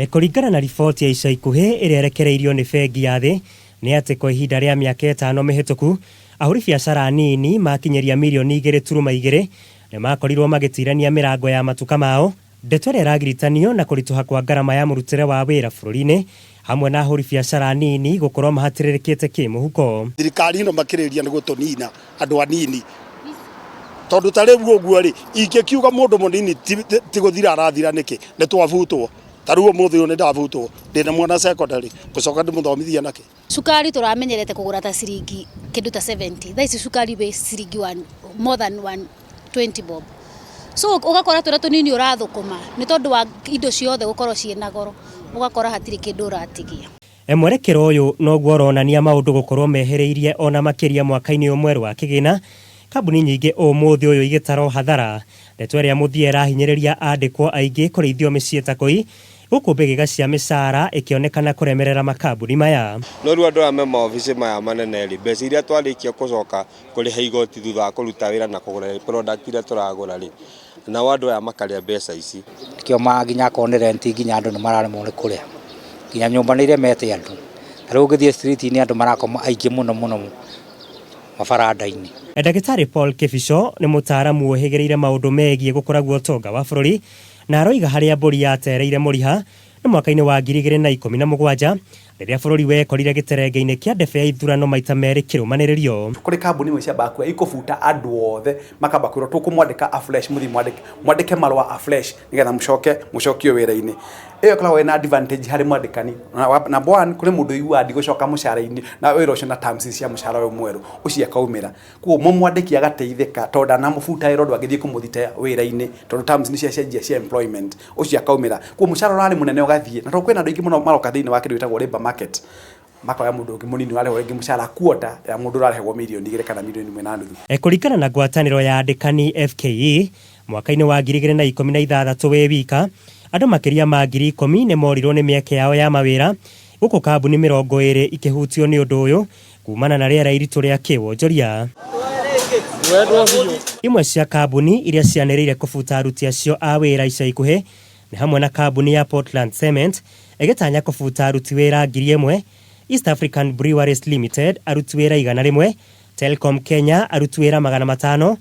Kũringana na riboti ya ica ikuhĩ ĩrĩa ĩrekereirio nĩ Bengi ya Thĩ nĩ atĩ kwa ihinda rĩa mĩaka ĩtano mĩhĩtũku, ahũri biacara anini makinyĩria mirioni igĩrĩ turuma igĩrĩ nĩ makorirwo magĩtirania mĩrango ya matuka mao, ndeto ĩrĩa ĩragiritanio na kũritũha kwa ngarama ya mũrutĩre wa wĩra bũrũri-inĩ hamwe na ahũri biacara anini gũkorwo mahatĩrĩrĩkĩte kĩmũhuko. Thirikari ĩno makĩrĩria nĩ gũtũnina andũ anini tondũ ta rĩu ũguo rĩ ingĩkiuga mũndũ mũnini ti gũthira arathira nĩkĩ nĩ twabutwo ta rĩu ũmũthĩ ũyũ nĩ ndabutwo ndĩna mwana secondary ngũcoka ndĩmũthomithie nakĩ. Cukari tũramenyerete kũgũra ta ciringi kĩndũ ta 70 thaa ici cukari wĩ ciringi one, more than 120 bob so ũgakora tũrĩa tũnini ũrathũkũma nĩ tondũ wa indo ciothe gũkorwo ciĩna goro ũgakora hatirĩ kĩndũ ũratigia. Mwerekera ũyũ noguo ũronania maũndũ gũkorwo mehereirie ona makĩria mwaka-inĩ ũyũ mwerũ wa kĩgĩna, kambuni nyingĩ ũmũthĩ ũyũ igĩtarwo hathara, ndeto ĩrĩa mũthia ĩrahinyĩrĩria andĩkwo aingĩ kũrĩithio mĩciĩ ta kũi, gũkũ mbĩgĩga cia mĩcara ĩkĩonekana kũremerera makambuni maya. No rĩu andũ aya me maobici maya manene rĩ, mbeca iria twarĩkia gũcoka kũrĩha igoti thutha wa kũruta wĩra na kũgũra product iria tũragũra rĩ, nao andũ aya makarĩa mbeca ici. Nĩkĩo ma nginya akorwo nĩ rent nginya andũ nĩ mararemwo nĩ kũrĩha, nginya nyũmba nĩ iremete andũ, ta rĩu ũngĩthiĩ street -inĩ andũ marakoma aingĩ mũno mũno mabaranda-inĩ. Ndagĩtarĩ Paul Kĩbico nĩ mũtaaramu ũhĩgĩrĩire maũndũ megiĩ gũkũra gwa ũtonga wa bũrũri na aroiga harĩa mbũri yatereire mũriha nĩ mwaka-inĩ wa 2017 rĩrĩa bũrũri wekorire gĩterenge-inĩ kĩa ndebe ya ithurano maita merĩ kĩrũmanĩrĩrio. Kũrĩ kambuni imwe ciambaga kuoya ikũbuta andũ othe makamba kwĩrwo tũkũmwandĩka afresh mũthiĩ mwandĩke mwandĩke marũa afresh nĩgetha mũcoke mũcokio wĩra-inĩ. Ĩyo ĩkoragwo ĩna advantage harĩ mwandĩkani. Number one kũrĩ mũndũ ũiguaga ndigũcoka mũcara-inĩ na wĩra ũcio na terms cia mũcara ũyũ mwerũ ũcio akaumĩra. Koguo mũmwandĩki agateithĩka tondũ ndanamũbuta wĩra ũndũ angĩthiĩ kũmũthita wĩra-inĩ tondũ terms nĩ ciacenjia cia employment ũcio akaumĩra. Koguo mũcara ũrarĩ mũnene ũgathiĩ na tondũ kwĩna andũ aingĩ mũno maroka thĩinĩ wa kĩndũ gĩtagwo labour market makoya mũndũ ũngĩ mũnini ũrarĩhwo rĩngĩ mũcara quarter ya mũndũ ũrarĩhagwo mirioni igĩrĩ kana mirioni ĩmwe na nuthu. Kũringana na ngwatanĩro ya andĩkani FKE, mwaka-inĩ wa 2016 wĩ wika, andũ makĩria ma 10,000 nĩ morirwo nĩ mĩeke yao ya mawĩra, gũkũ kambuni 20 ikĩhutio nĩ ũndũ ũyũ kumana na rĩera iritũ rĩa kĩwonjoria. Imwe cia kambuni iria cianĩrĩire kũbuta aruti acio a wĩra ica ikuhĩ nĩ hamwe na kambuni ya Portland Cement ĩgĩtanya kũbuta aruti wĩra 1,000, East African Breweries Limited aruti wĩra 100, Telcom Kenya aruti wĩra 500,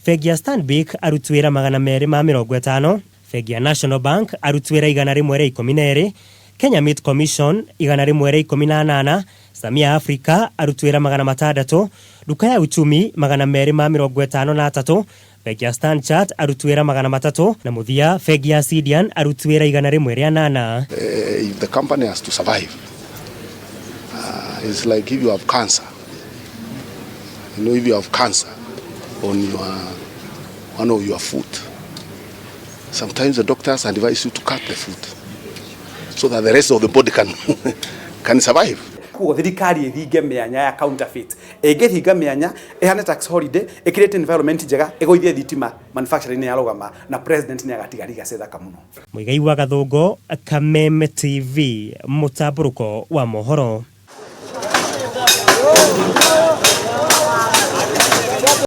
bengi ya Stanbic aruti wĩra 250, bengi ya National Bank aruti wĩra 112, Kenya Meat Commission 118, Samia Africa aruti wĩra 600, Duka ya Uchumi 253, bengi ya Stanchart aruti wĩra 300 na mũthia bengi ya Sidian aruti wĩra 108. If the company has to survive, it's like if you have cancer. You know, if you have cancer on your one of your foot, sometimes the doctors advise you to cut the foot so that the rest of the body can survive. Koguo thirikari ĩthinge mĩanya ya counterfeit. Ĩngĩthinga mĩanya, ĩhane tax holiday, ĩcreate environment njega, ĩgũithie thitima, manufacturing nĩ yarũgama na president nĩ agatiga legacy thaka mũno. Mũigai wa Gathũngũ, Kameme TV, mũtambũrũko wa mohoro.